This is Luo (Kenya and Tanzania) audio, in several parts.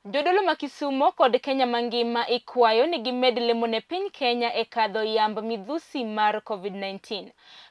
Jodolo ma Kisumo kod Kenya mangima ikwayo ni gimed lemo ne piny Kenya e kadho yamb midhusi mar Covid-19.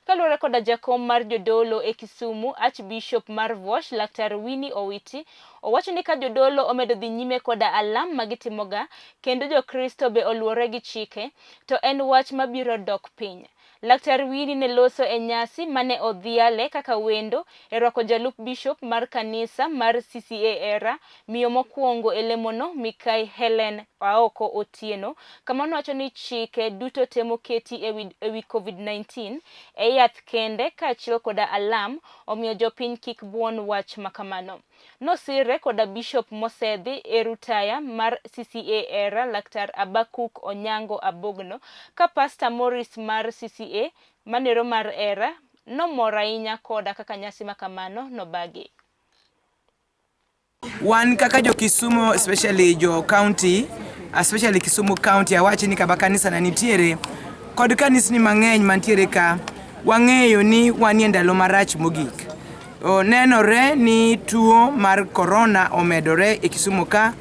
Kaluwore koda jakom mar jodolo e Kisumu, Archbishop mar Vosh, Laktar Winnie Owiti, owacho ni ka jodolo omedo dhi nyime koda alam ma gitimoga kendo jokristo be oluwore gi chike, to en wach mabiro dok piny. Laktar Winnie ne loso e nyasi mane odhiale kaka wendo e rwako jalup bishop mar kanisa mar CCA Era, miyo mokwongo e lemono Mikai Hellen Aoko Otieno, kama nowacho ni chike duto te moketi ewi Covid-19 e yath kende kaachiel koda alam omiyo jopiny kik buon wach makamano. Nosire koda Bishop mosedhi e rutaya mar CCA Era Laktar Abakuk Onyango Abogno ka Pasta Morris mar CCA manero mar Era nomor ahinya koda kaka nyasi makamano nobagi. Wan kaka jo Kisumu, especially jo county, especially Kisumu County, awachi ni kama kanisa na nitiere kod kanisni mang'eny mantiere ka, wang'eyo ni wanie ndalo marach mogik. Nenore ni tuo mar corona omedore e Kisumu ka.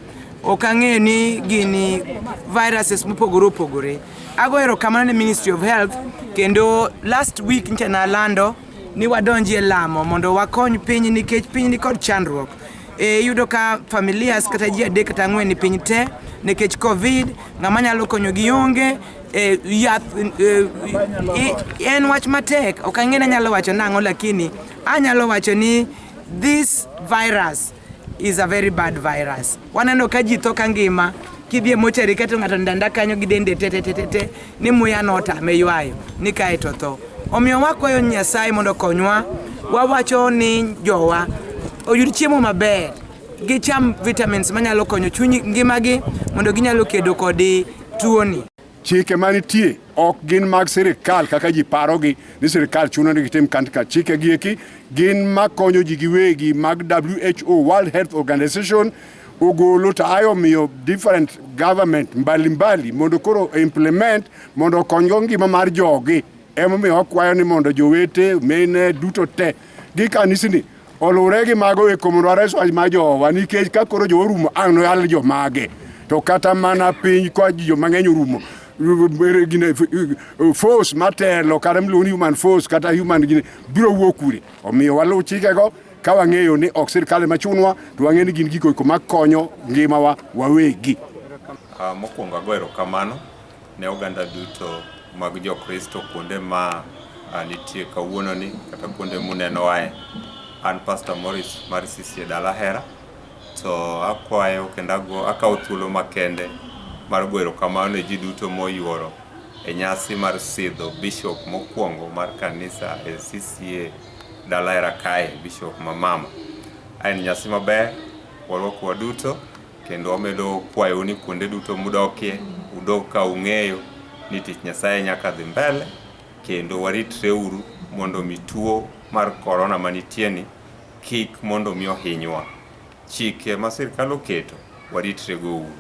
Ok ang'eyo ni gini viruses mopogore opogore. Ago erokamano ne Ministry of Health kendo last week ncha nalando ni wadonji e lamo mondo wakony piny nikech piny nikod chandruok. Iyudo ka familias kata ji adek kata ang'wen ni piny te nikech Covid, ng'ama nyalo konyogi onge, yath en wach matek. Ok ang'e ni anyalo wacho nang'o lakini anyalo wacho ni this virus is a very bad virus. Waneno ka ji tho ka ngima, kidhi e mochari kato ng'ato ndanda kanyo gi dende te te te te te ni muya notame ywayo ni kae to tho. Omiyo wakwayo Nyasaye mondo okonywa, wawacho ni jowa oyud chiemo maber, gicham vitamins manyalo konyo chuny ngimagi mondo ginyalo kedo kod tuoni. Chike manitie ok gin mag sirikal kaka ji parogi ni sirikal chuno ni gitim kanka. Chike gi eki gin makonyo ji giwegi mag WHO, World Health Organization ogolo to ayo omiyo different government mbalimbali mondo koro implement mondo okonygo ngima mar jogi. Emomiyo wakwayo ni mondo jowete, mine duto te gi kanisni oluwre gi mago eko mondo wares wach mar jowa nikech ka koro jowa orumo ang' noyal jomage to kata mana piny ka jo mang'eny orumo gine force matelo kata miluongo ni human force kata human gine biro wuok kure. Omiyo waluw chikego ka wang'eyo ni ok sirkal ema chunwa to wang'eyo ni gin gigo eko makonyo ngimawa wawegi. Mokwongo ago erokamano ne oganda duto mag Jokristo kuonde ma nitie kawuononi kata kuonde munenowae. An Pastor Morris mar CCA Dala Hera to akwayo kendo akawo thuolo makende mar goyo erokamano ne ji duto moyuoro e nyasi mar sidho bishop mokwongo mar kanisa e CCA Dala Hera kae, Bishop Mamama. En nyasi maber, warwako waduto kendo wamedo kwayou ni kuonde duto mudokie, udog ka ung'eyo ni tich Nyasaye nyaka dhi mbele kendo waritreuru mondo mi tuo mar korona manitie ni kik mondo mi ohinywa. Chike ma sirkal oketo waritre go uru.